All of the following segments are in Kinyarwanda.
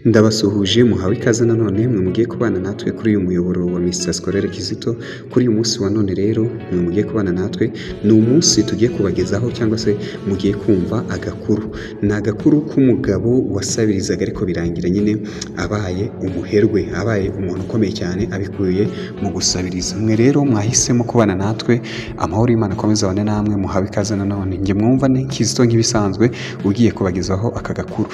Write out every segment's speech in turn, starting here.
Ndabasuhuje muhawe ikaze nanone mwe mugiye kubana natwe kuri uyu muyoboro wa Mr Scolaire Kizito. Kuri uyu munsi wa none rero mwe mugiye kubana natwe, ni umunsi tugiye kubagezaho cyangwa se mugiye kumva agakuru. Ni agakuru k'umugabo wasabirizaga ariko birangira nyine abaye umuherwe, abaye umuntu ukomeye cyane abikuye mu gusabiriza. Mwe rero mwahisemo kubana natwe, amahoro y'Imana akomeze abane namwe, muhawe ikaze nanone. Njye mwumva ni Kizito nk'ibisanzwe ugiye kubagezaho aka gakuru.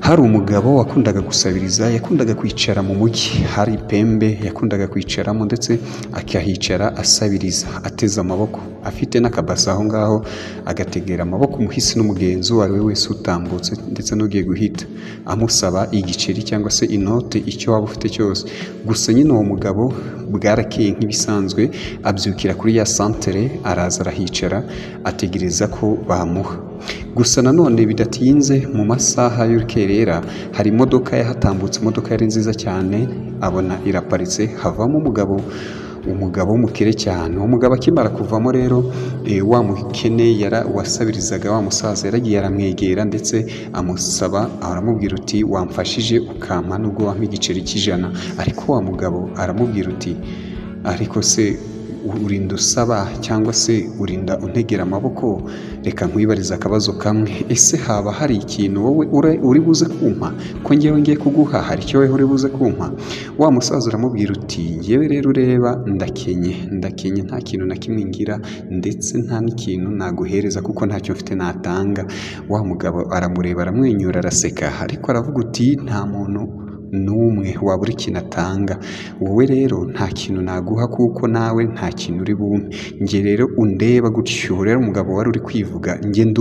Hari umugabo wakundaga gusabiriza, yakundaga kwicara mu mujyi, hari pembe yakundaga kwicaramo ndetse akahicara asabiriza ateze amaboko, afite n'akabasa aho ngaho, agategera amaboko umuhisi n'umugenzi uwo ari we wese utambutse ndetse n'ugiye guhita, amusaba igiceri cyangwa se inote, icyo waba ufite cyose. Gusa nyine uwo mugabo bwarakeye nk'ibisanzwe, abyukira kuri ya santere, araza arahicara ategereza ko bamuha. Gusa nanone bidatinze mu masaha y'urukerera hari imodoka yahatambutse, imodoka yari nziza cyane, abona iraparitse, havamo umugabo w'umukire cyane. Uwo mugabo akimara kuvamo rero, wa mukene wasabirizaga wa musaza yaragiye aramwegera ndetse amusaba, aramubwira uti wamfashije ukampa nubwo wampa igiceri cy'ijana. Ariko wa mugabo aramubwira uti ariko se urinda usaba cyangwa se urinda untegera amaboko, reka nkwibarize akabazo kamwe, ese haba hari ikintu wowe uri buze kumpa ko ngewe ngiye kuguha, hari icyo wowe uri buze kumpa? Wa musaza aramubwira uti ngewe rero ureba ndakenye nta kintu na kimwe ngira ndetse nta n'ikintu naguhereza kuko ntacyo mfite natanga. Wa mugabo aramureba aramwenyura araseka, ariko aravuga uti nta muntu n'umwe wabura ikintu atanga, wowe rero nta kintu naguha kuko nawe nta kintu uri bumpe, njye rero undeba gutyo. Rero umugabo wari uri kwivuga, njye ndi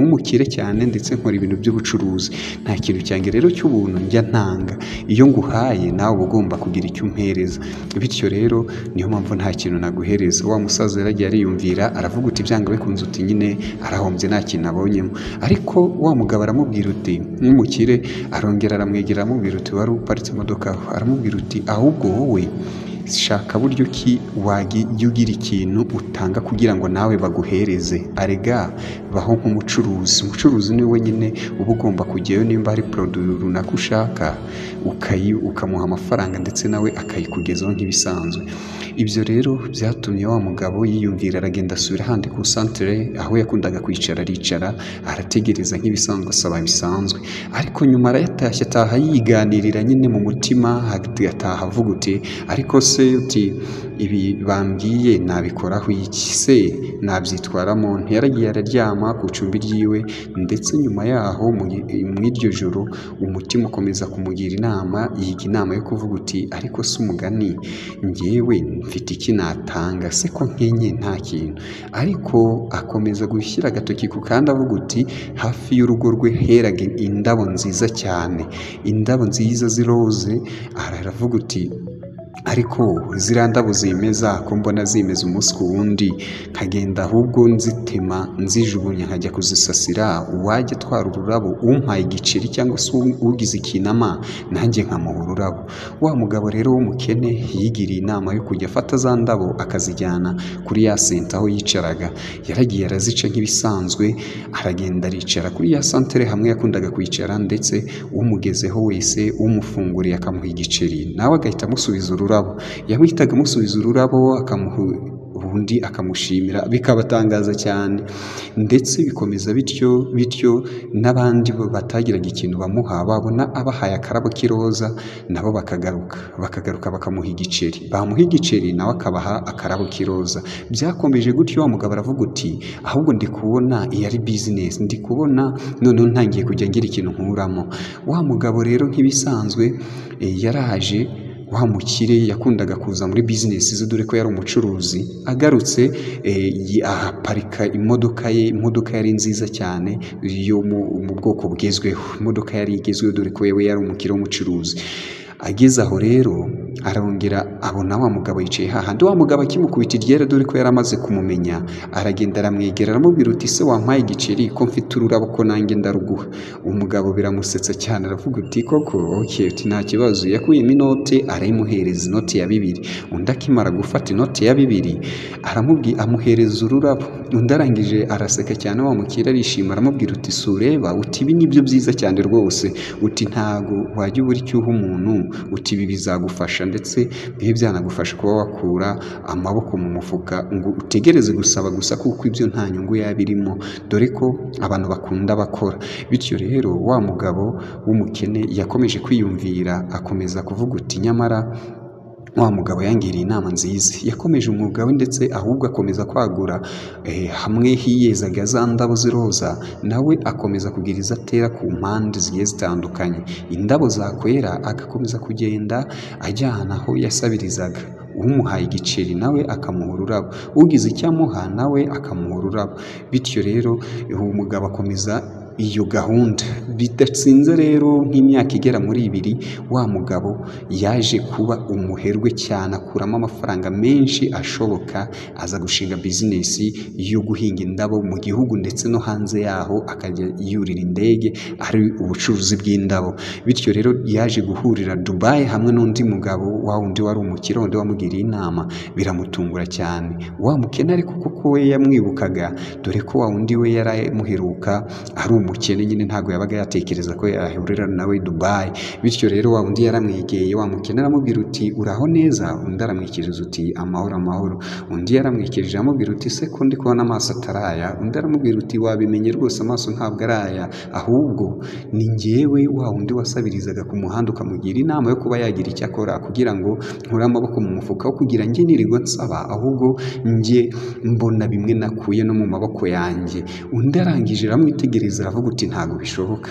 umukire cyane ndetse nkora ibintu by'ubucuruzi, nta kintu cyanjye rero cy'ubuntu njya ntanga, iyo nguhaye nawe uba ugomba kugira icyo umpereza, bityo rero niyo mpamvu nta kintu naguhereza. Wa musaza yaragiye ariyumvira aravuga uti byanga bikunze, uti nyine arahombye nta kintu abonyemo. Ariko wa mugabo aramubwira uti nk'umukire, arongera aramwegera aramubwira uti wari uparitse imodoka aho, aramubwira uti ahubwo wowe shaka buryo ki wajya ugira ikintu utanga kugira ngo nawe baguhereze, arega baho nk'umucuruzi. Umucuruzi ni we nyine uba ugomba kujyayo nimba hari produit runaka ushaka ukamuha amafaranga ndetse nawe akayikugezaho nk'ibisanzwe. Ibyo rero byatumye wa mugabo yiyumvira aragenda asubira ahandi ku santere aho yakundaga kwicara, aricara arategereza nk'ibisanzwe, asaba bisanzwe. Ariko nyuma arayatashye ataha yiganirira nyine mu mutima, ataha avuga uti ariko se uti ibi bambwiye nabikoraho iki se nabyitwaramo? Ntiyaragiye araryama ku icumbi ryiwe, ndetse nyuma yaho mu iryo joro umutima ukomeza kumugira inama, yiga inama yo kuvuga uti ariko se umugani ngewe mfite iki natanga se ko nkenye nta kintu. Ariko akomeza gushyira agatoki ku kandi avuga uti hafi y'urugo rwe heraga indabo nziza cyane, indabo nziza z'iroze. Aravuga uti ariko ziriya ndabo zimeza ko mbona zimeza umunsi ku wundi, nkagenda ahubwo nzitema nzijugunya nkajya kuzisasira, uwajya atwara ururabo umpaye igiceri cyangwa se ugize ikinama nanjye nkamuha ururabo. Wa mugabo rero w'umukene yigiriye inama yo kujya afata za ndabo akazijyana kuri ya senta aho yicaraga. Yaragiye arazica nk'ibisanzwe, aragenda aricara kuri ya santere hamwe yakundaga kwicara, ndetse umugezeho wese umufunguriye akamuha igiceri nawe agahita amusubiza ururabo. Yamuhitaga amusubiza ururabo akamuha ubundi akamushimira, bikabatangaza cyane. Ndetse bikomeza bityo bityo, n'abandi batagiraga ikintu bamuha babona abahaye akarabo k'iroza nabo bakagaruka bakamuha igiceri, bamuha igiceri nawe akabaha akarabo k'iroza. Byakomeje gutyo, wa mugabo aravuga uti ahubwo ndi kubona iyi ari business, ndi kubona noneho ntangiye kujya ngira ikintu nkuramo. Wa mugabo rero nk'ibisanzwe yaraje, wa mukire yakundaga kuza muri business ze dore ko yari umucuruzi, agarutse ahaparika imodoka ye, imodoka yari nziza cyane yo mu bwoko bugezweho, imodoka yari igezweho dore ko we yari umukire w'umucuruzi. Ageze aho rero arongera abona wa mugabo yicaye hahandi. Wa mugabo akimukubita iryera, dore ko yari amaze kumumenya, aragenda aramwegera aramubwira uti se wampaye igiceri ko mfite ururabo ko nanjye ndaruguha. Umugabo biramusetsa cyane aravuga uti koko okay, uti nta kibazo. Yakuyemo inote arayimuhereza, inote ya 2. Undi akimara gufata inote ya 2 aramubwira, amuhereza ururabo. Undi arangije araseka cyane, wa mukire arishima aramubwira uti sureba, uti ibi nibyo byiza cyane rwose, uti ntago wajya ubura icyo uha umuntu, uti ibi bizagufasha ndetse bibe byanagufasha kuba wakura amaboko mu mufuka ngo utegereze gusaba gusa, kuko ibyo nta nyungu yaba irimo, dore ko abantu bakunda bakora. Bityo rero wa mugabo w'umukene yakomeje kwiyumvira, akomeza kuvuga uti nyamara wa mugabo yangiriye inama nziza. Yakomeje umwuga we ndetse ahubwo akomeza kwagura hamwe hiyezaga za ndabo z'iroza, nawe akomeza kugira izo atera ku mpande zigiye zitandukanye. Indabo zakwera agakomeza kugenda ajyana aho yasabirizaga, umuhaye igiceri nawe akamuha ururabo, ugize icyo amuha nawe akamuha ururabo. Bityo rero uwo mugabo akomeza iyo gahunda. Bidatsinze rero nk'imyaka igera muri 2, wa mugabo yaje kuba umuherwe cyane, akuramo amafaranga menshi ashoboka, aza gushinga bizinesi yo guhinga indabo mu gihugu ndetse no hanze yaho, akajya yurira indege ari ubucuruzi bw'indabo. Bityo rero yaje guhurira Dubai hamwe n'undi mugabo wa wundi wari umukire, wundi wamugiriye inama, biramutungura cyane. Wa mukene ariko kuko we yamwibukaga, dore ko wa wundi we yaramuheruka ari umukene nyine, ntago yabaga yatekereza ko yahurira nawe Dubai. Bityo rero wa wundi yaramwegeye, wa mukene aramubwira uti uraho neza, undi aramwikiriza uti amahoro amahoro. Undi yaramwikirije amubwira uti se ko ndi kubona amaso ataraya. Undi aramubwira uti wabimenye rwose amaso ntabwo araya, ahubwo ni njyewe wa wundi wasabirizaga ku muhanda ukamugira inama yo kuba yagira icyo akora kugira ngo nkure amaboko mu mufuka wo kugira njye nirirwa nsaba, ahubwo njye mbona bimwe nakuye no mu maboko yanjye. Undi arangije aramwitegereza aravuga uti ntago bishoboka.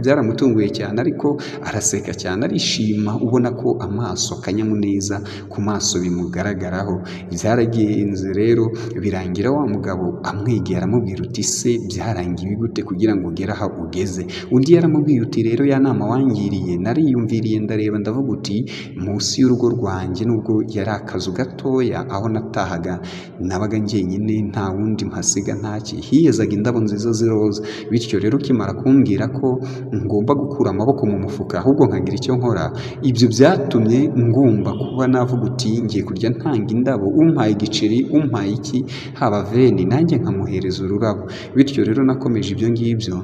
Byaramutunguye cyane ariko araseka cyane arishima, ubona ko amaso akanyamuneza ku maso bimugaragaraho. Byaragenze rero birangira wa mugabo amwegera aramubwira uti se byarangiye gute kugira ngo ugere aha ugeze. Undi yaramubwiye uti rero ya nama wangiriye nariyumviriye ndareba ndavuga uti munsi y'urugo rwanjye nubwo yari akazu gatoya aho natahaga nabaga njyenyine nta wundi mpasiga ntaki, hiyezaga indabo nziza z'iroza. Bityo rero ukimara kumbwira ko ngomba gukura amaboko mu mufuka ahubwo nkagira icyo nkora, ibyo byatumye ngomba kuba navuga uti ngiye kurya ntanga indabo, umpaye igiceri, umpaye iki, haba veni, nanjye nkamuhereza ururabo. Bityo rero nakomeje ibyo ngibyo,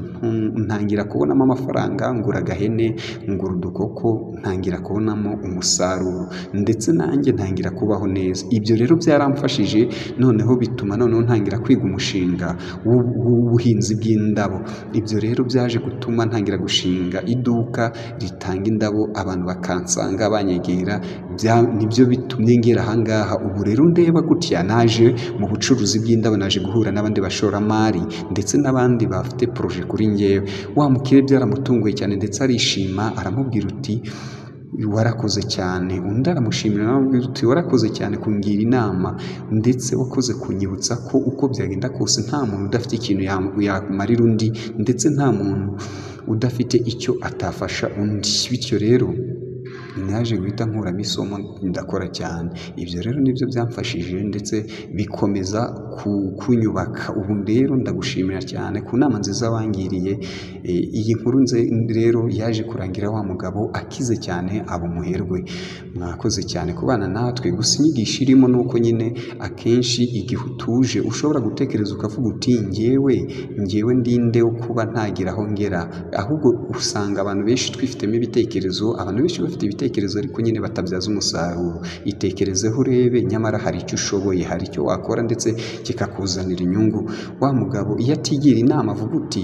ntangira kubonamo amafaranga, ngura agahene, ngura udukoko, ntangira kubonamo umusaruro ndetse nanjye ntangira kubaho neza. Ibyo rero byaramfashije, noneho bituma noneho ntangira kwiga umushinga w'ubuhinzi bw'indabo. Ibyo rero byaje gutuma ntangira gushinga iduka ritanga indabo, abantu bakansanga banyegera, nibyo bitumye ngera ahangaha. Ubu rero ndeba gutya, naje mu bucuruzi bw'indabo, naje guhura n'abandi bashoramari ndetse n'abandi bafite proje kuri njyewe. Wa mukire byaramutunguye cyane ndetse arishima, aramubwira uti warakoze cyane. Undi aramushimira aramubwira uti warakoze cyane kungira inama, ndetse wakoze kunyibutsa ko uko byagenda kose nta muntu udafite ikintu yamarira undi, ndetse nta muntu udafite icyo atafasha undi. Bityo rero naje guhita nkuramo isomo ndakora cyane. Ibyo rero nibyo byamfashije ndetse bikomeza kunyubaka. Ubu rero ndagushimira cyane ku nama nziza wangiriye. Iyi nkuru nze rero yaje kurangira wa mugabo akize cyane aba umuherwe. Mwakoze cyane kubana natwe. Gusa inyigisho irimo ni uko nyine akenshi igihe utuje ushobora gutekereza ukavuga uti njyewe ndinde wo kuba ntagira aho ngera. Ahubwo usanga abantu benshi twifitemo ibitekerezo, abantu benshi bafite ibitekerezo ariko nyine batabyaza umusaruro. Itekerezeho urebe, nyamara hari icyo ushoboye, hari icyo wakora ndetse kikakuzanira inyungu. Wa mugabo iyo atigira inama avuga uti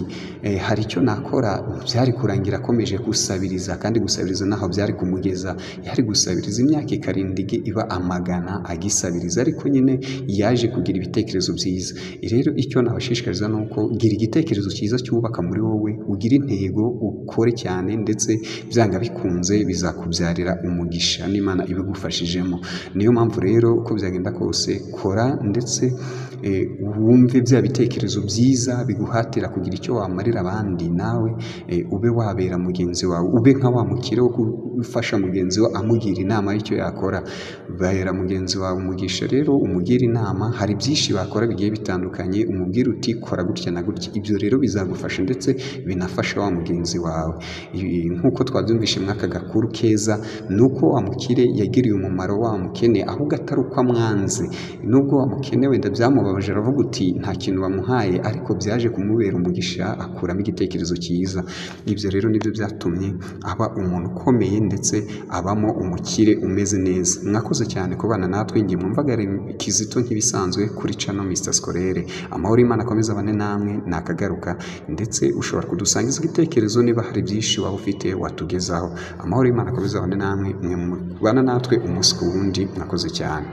hari icyo nakora, byari kurangira akomeje gusabiriza, kandi gusabiriza naho byari kumugeza. Yari gusabiriza imyaka ikarinda iba amagana agisabiriza, ariko nyine yaje kugira ibitekerezo byiza. Rero icyo nabashishikariza ni uko gira igitekerezo cyiza cyubaka muri wowe, ugire intego, ukore cyane ndetse byanga bikunze bizakubyarira bikakubyarira umugisha n'Imana ibigufashijemo. Niyo mpamvu rero uko byagenda kose kora ndetse wumve bya bitekerezo byiza biguhatira kugira icyo wamarira abandi, nawe ube wabera mugenzi wawe, ube nka wa mukire wo gufasha mugenzi we amugira inama y'icyo yakora. Bera mugenzi wawe umugisha rero, umugire inama, hari byinshi bakora bigiye bitandukanye, umubwire uti kora gutya na gutya. Ibyo rero bizagufasha ndetse binafasha wa mugenzi wawe. Nk'uko twabyumvishe muri aka gakuru keza, ni uko wa mukire yagiriye umumaro wa mukene, ahubwo atari uko amwanze. Nubwo wa mukene wenda byamubabaje aravuga uti nta kintu bamuhaye, ariko byaje kumubera umugisha akuramo igitekerezo cyiza. Ibyo rero nibyo byatumye aba umuntu ukomeye ndetse abamo umukire umeze neza. Mwakoze cyane kubana natwe, njye mwumvaga Kizito nk'ibisanzwe kuri channel Mr Scolaire. Amahoro y'Imana akomeze abane namwe, nakagaruka, ndetse ushobora kudusangiza igitekerezo niba hari byinshi waba ufite watugezaho. Amahoro y'Imana akomeze abane namwe, mwe mubana natwe umunsi ku wundi. Mwakoze cyane.